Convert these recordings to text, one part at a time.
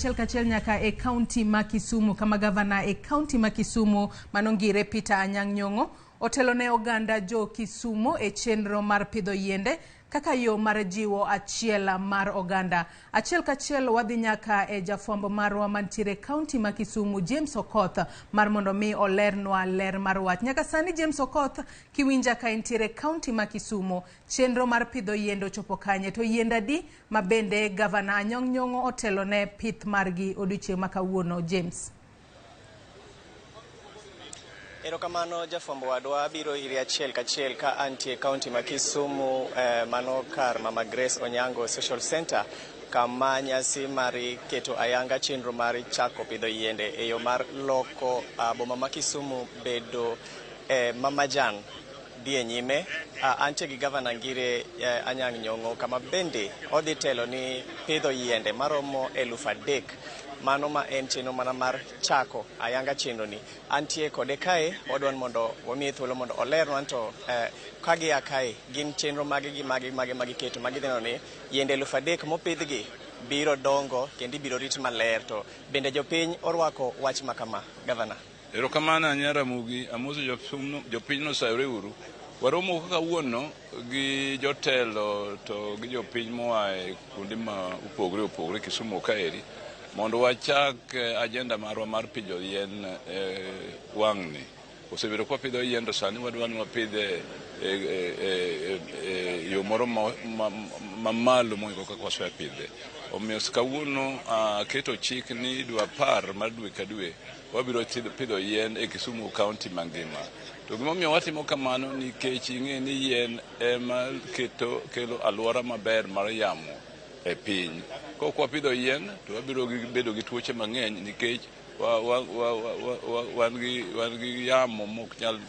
achiel kachiel nyaka e kaunti ma Kisumu kama gavana e kaunti ma Kisumu mano Ngire Peter Anyang' Nyong'o otelo ne oganda jo Kisumu e chenro mar pidho yiende kaka yo mar jiwo achiel mar oganda. Achiel kachiel wadhi nyaka e jafwambo marwa mantiere kaunti ma Kisumu James Okoth mar mondo mi olernwa ler mar wach. Nyaka sani James Okoth kiwinja ka intiere kaunti ma Kisumu, chenro mar pidho yiende ochopo kanye to yiende adi ma bende gavana Anyang' Nyong'o otelo ne pith margi odiochieng' ma kawuono James? Erokamano jafwambo wadwa abiro iri achiel kachiel ka antie kaunti ma Kisumu mano kar Mama Grace Onyango Social Center kama nyasi mar keto ayanga chenro mar chako pidho yiende e yo mar loko boma ma Kisumu bedo mamajan dhi e nyime. Antie gi gavana Ngire Anyang' Nyong'o kama bende odhi telo ni pidho yiende maromo 3,000 mano ma en chenro mana mar chako ayanga chenro ni. Antie kode kae, wadwa ni mondo wamiye thuolo mondo olernwa to ka gia kae gin chenro mage gi mage mage magiketo ma gidhi neno ni yiende 3,000 mopidhgi biro dongo kendo ibiro rit maler to bende jopiny orwako wach ma kama gavana. Erokamano ahinya Ramogi, amoso jopiny nosayore uru. Waromo kawuono gi jotelo to gi jopiny moa e kuonde ma opogore opogore Kisumu kaeri mondo wachak agenda marwa mar pidho yien wang'ni. Osebedo ka wapidho yien to sani wadwa ni wapidhe e yo moro mamalo mohingo kaka wasepidhe. Omiyo kawuono aketo chik ni dwe 10 mar dwe ka dwe wabiro pidho yien e Kisumu County mangima. To gimomiyo watimo kamano nikech ing'e ni yien ema kelo alwora maber mar yamo e piny. Kok wapidho yien to wabiro bedo gi tuoche mang'eny nikech wan gi yamo mok nyal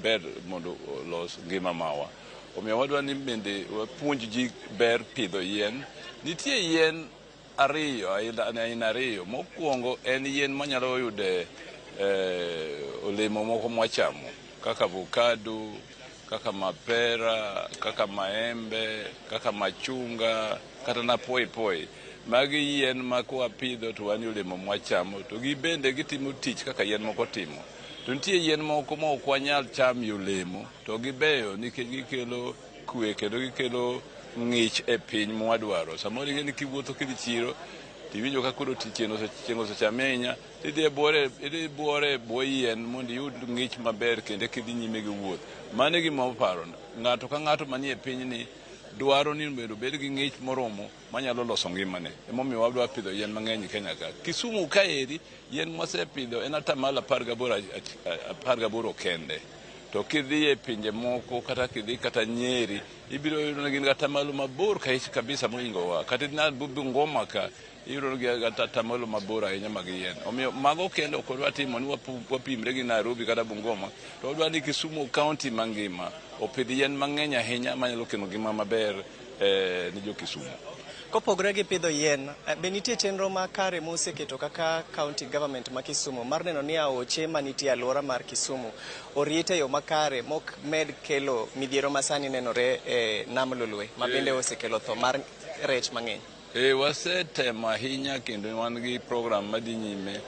ber mondo olos ngima mawa. Omiyo wadwa ni bende wapuonj ji ber pidho yien. Nitie yien ariyo, aina ariyo. Mokwongo en yien manyalo yude olemo moko mwachamo kaka avocado, kaka mapera, kaka maembe, kaka machunga, kata na poi poi. Magi yien ma kwapidho to wan gi olemo mwachamo to gibende gitimo tich kaka yien moko timo. To nitie yien moko ma ok wanyal chamo olemo to gibeyo nikech gikelo kwe kendo gikelo ng'ich e piny mwadwaro. Samoro ing'e ni kiwuotho kidhi chiro tiwinjo ka koro chieng' osechami ahinya tidhi e buore e bwo yien mondo iyud ng'ich maber kendo kidhi nyime gi wuoth. Mano e gima waparo. Ng'ato ka ng'ato manie pinyni dwaro ni mondo obed gi ng'ich moromo manyalo loso ngimane. Emomiyo wadwa pidho yien mang'eny e Kenya ka. Kisumu kaeri yien mwasepidho en atamalo 18 kende. To kidhi e pinje moko kata kidhi kata Nyeri ibiro yudo ni gin gi atamalo mabor kabisa mohingowa. Kata idhi Bungoma ka iyudo ni gin gi atamalo mabor ahinya mag yien. Omiyo mago kende ok wadwa timo ni wapimre gi Nairobi kata Bungoma, to wadwa ni Kisumu County mangima opidh yien mang'eny ahinya manyalo kelo ngima maber ni jo Kisumu. Kopogore gi pidho yien, be nitie chenro makare museketo kaka county government ma Kisumu mar neno ni aoche manitie e alwora mar Kisumu orit e yo makare mok med kelo midhiero masani nenore e nam Lolwe ma bende osekelo tho mar rech mang'eny? Wasetemo ahinya kendo wan gi program madhi nyime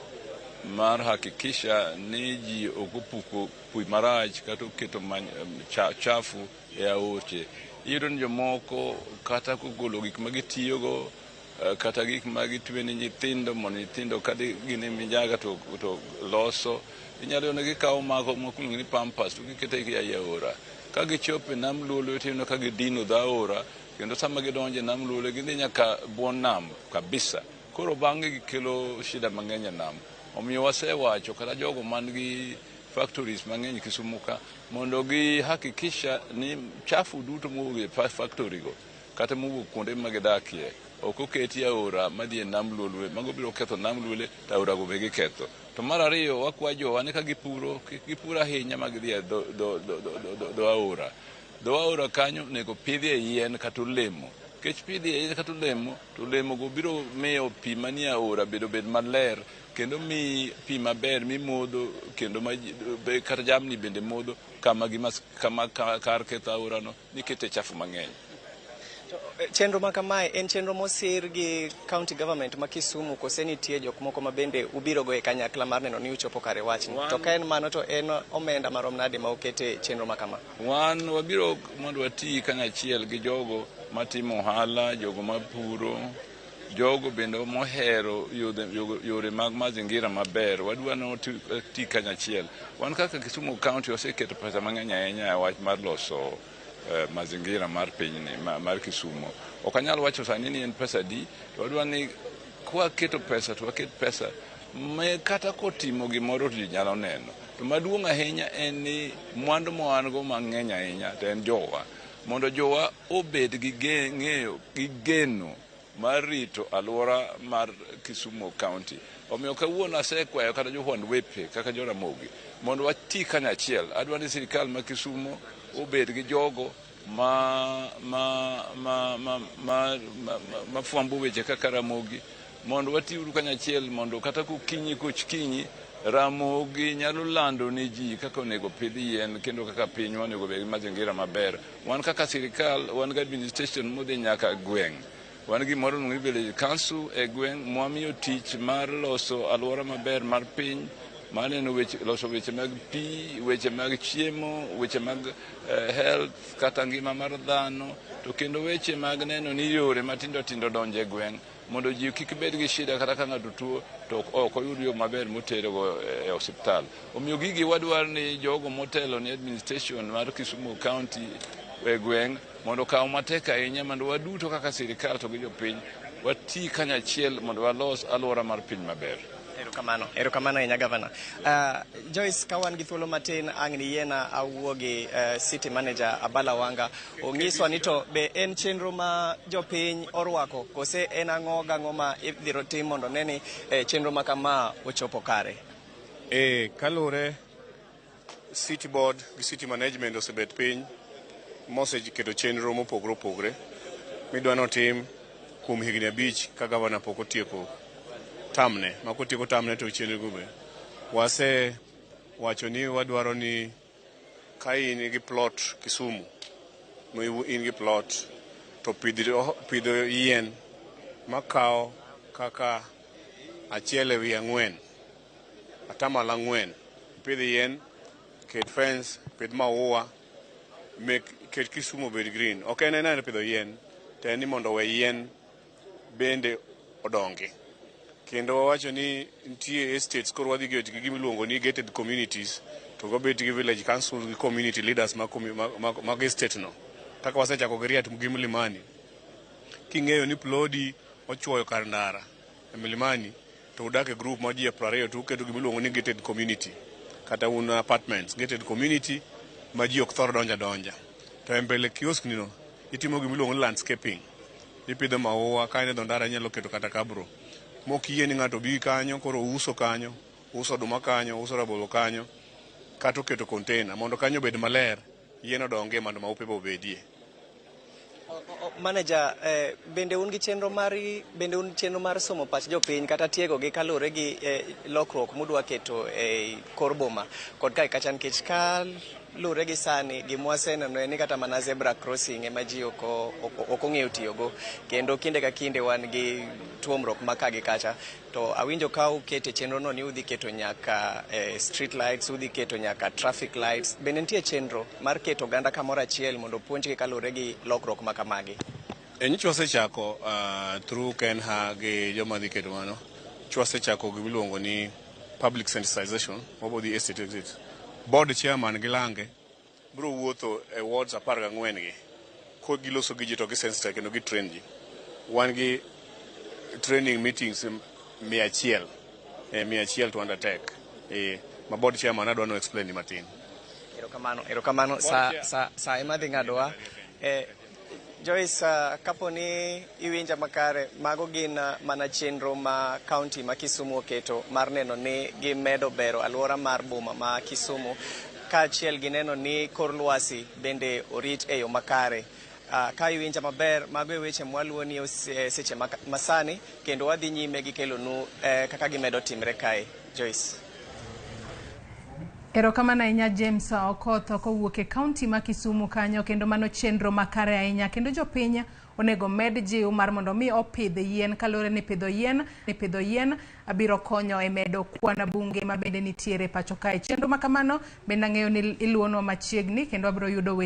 mar hakikisha ni ji ok opuko pi marach kata oketo chafu e aoche. Iyudo ni jomoko kata kogolo gik ma gitiyogo kata gik ma gitwe ne nyithindo mondo nyithindo kadhi gin e minyaga to loso. Inyalo yudo ni gikawo mago miluongo ni pampers to giketo ei aora. Ka gichopo e nam Lolwe tiyudo ka gidino dho aora kendo sama gidonjo e nam Lolwe gidhi nyaka bwo nam kabisa. Koro bang'e gikelo shida mang'eny e nam. Omiyo wasewacho kata jogo man gi factories mang'eny Kisumu ka mondo gi hakikisha ni chafu duto mowuok e factory go kata mowuok kuonde ma gidakie ok oketi e aora madhi e nam Lolwe. Mago biro ketho nam Lolwe to aora go be giketho. To mar ariyo wakwa jowa ni ka gipuro kik gipur ahinya ma gidhi e dho aora. Dho aora kanyo onego pidhie yien kata olemo. Nikech pidhie yien kata olemo to olemo go biro miyo pi manie aora bedo bed maler kendo miyi pi maber mimodho kendo kata jamni bende modho kama kar ketho aorano nikete chafu mang'eny. Chenro ma kamae en chenro mosir gi county government ma Kisumu kose nitie jok moko ma bende ubiro go e kanyakla mar neno ni uchopo kare wachni? To ka en mano, to en omenda marom nade ma ukete chenro ma kama? Wan wabiro mondo wati kanyachiel gi jogo matimo ohala, jogo mapuro, jogo bende mohero yore mag mazingira maber. Wadwa ni wati kanyachiel. Wan kaka Kisumu County waseketo pesa mang'eny ahinya e wach mar loso mazingira mar pinyni mar Kisumu. Ok anyal wacho sani ni en pesa adi, to wadwa ni kwaketo pesa to waket pesa ma kata kotimo gimoro to ji nyalo neno. To maduong' ahinya en ni mwandu ma wan go mang'eny ahinya to en jowa. Mondo jowa obed gi ng'eyo gi geno mar rito alwora mar Kisumu County. Omiyo kawuono asekwayo kata jofwamb weche kaka jo Ramogi mondo wati kanyachiel. Adwa ni sirikal ma Kisumu obed gi jogo ma fwambo weche kaka Ramogi mondo watiuru kanyachiel, mondo kata kokinyi kochkinyi Ramogi nyalo lando ne ji kaka onego pidh yien kendo kaka pinywa onego bed gi mazingira maber. Wan kaka sirikal wan gi administration modhi nyaka gweng'. Wan gi gimoro miluongo ni village council e gweng' mwamiyo tich mar loso alwora maber mar piny, mar neno weche, loso weche mag pi, weche mag chiemo, weche mag health kata ngima mar dhano, to kendo weche mag neno ni yore matindo tindo donjo e gweng' mondo ji kik bed gi shida kata ka ng'ato tuo to ok oyud yo maber moterego e osiptal. Omiyo gigi wadwaro ni jogo motelo ni administration mar Kisumu County e gweng' mondo okaw matek ahinya, mondo waduto kaka sirikal to gi jopiny wati kanyachiel mondo walos alwora mar piny maber. Erokamano, erokamano ahinya, gavana. Joyce, ka wan gi thuolo matin, ang' niyiena awuo gi city manager Abala Wanga. Onyiswa ni to be en chenro ma jopiny orwako kose en ang'o gang'o ma ibiro tim mondo ne ni chenro ma kama ochopo kare? E, kaluwore city board gi city management osebet piny moseketo chenro mopogore opogore midwa notim kuom higni 5 ka gavana pok otieko term ne. Ma kotieko term ne to chenro go be wase wacho ni wadwaro ni ka in gi plot Kisumu, ma in gi plot to pidho yien makawo kaka 1/4, 4%. Pidh yien, ket fence, pidh maua, mek ket Kisumu obed green. Ok en ena pidho yien, to en ni mondo owe yien bende odongi. Kendo wawacho ni nitie estates, koro wadhi gi gima iluongo ni gated communities, to wabet gi village council gi community leaders mag estate no. Kaka wasechako gi Riat gi Mlimani. King'eyo ni plodi ochuoyo kar ndara e Mlimani, to udak e group ma ji 20, to uketo gima iluongo ni gated community kata un apartments, gated community ma ji ok thor donjo adonja. To e mbele kiosk ni no itimo gima iluongo ni landscaping. Ipidho maua ka en e dho ndara, inyalo keto kata cabro. Mok yie ni ng'ato bi kanyo koro uso kanyo, uso oduma kanyo, uso rabolo kanyo, kata oketo container mondo kanyo obed maler, yien odongie mondo maupe be obedie. Manager, bende un chenro mar somo pach jopiny kata tiego gi kaluwore gi lokruok mudwa keto e kor boma kod kae kacha? Nikech ka luwore gi sani, gima waseneno en ni kata mana zebra crossing ema ji ok ong'eyo tiyogo, kendo kinde ka kinde wan gi tuomruok ma ka gi kacha. To awinjo ka ukete chenro no ni udhi keto nyaka street lights, udhi keto nyaka traffic lights. Bende nitie chenro mar keto oganda kamoro achiel mondo opuonjgi kaluwore gi lokruok ma kamagi? E nyocha wasechako through KeNHA gi joma dhi keto mano. Nyocha wasechako gima iluongo ni public sensitization, wabo dhi estate exit. Board chairman gi lange biro wuotho e wards 14 gi ko giloso gi ji to gisensitize kendo gi train ji. Wan gi training meetings 100, 100 to undertake, ma board chairman adwa no explain ni matin. Erokamano, erokamano. Sa ema dhi ng'adowa. Joyce, kapo ni iwinja makare, mago gin mana chenro ma county ma Kisumu oketo mar neno ni gimedo bero alwora mar boma ma Kisumu, kaachiel gi neno ni kor lwasi bende orit e yo makare. Ka iwinja maber, mago e weche mwaluwoni e seche masani, kendo wadhi nyime gi kelonu kaka gimedo timre kae. Joyce. Erokamano ahinya, James Okoth, kowuok e kaunti ma Kisumu kanyo. Kendo mano chenro makare ahinya, kendo jopiny Onego med jiw mar mondo mi opidh yien kaluwore ni pidho yien ni pidho yien biro konyo e medo kwan bunge ma bende nitiere pacho kae. Chenro ma kamano bende ang'eyo ni iluwonwa machiegni kendo wabiro yudo weche.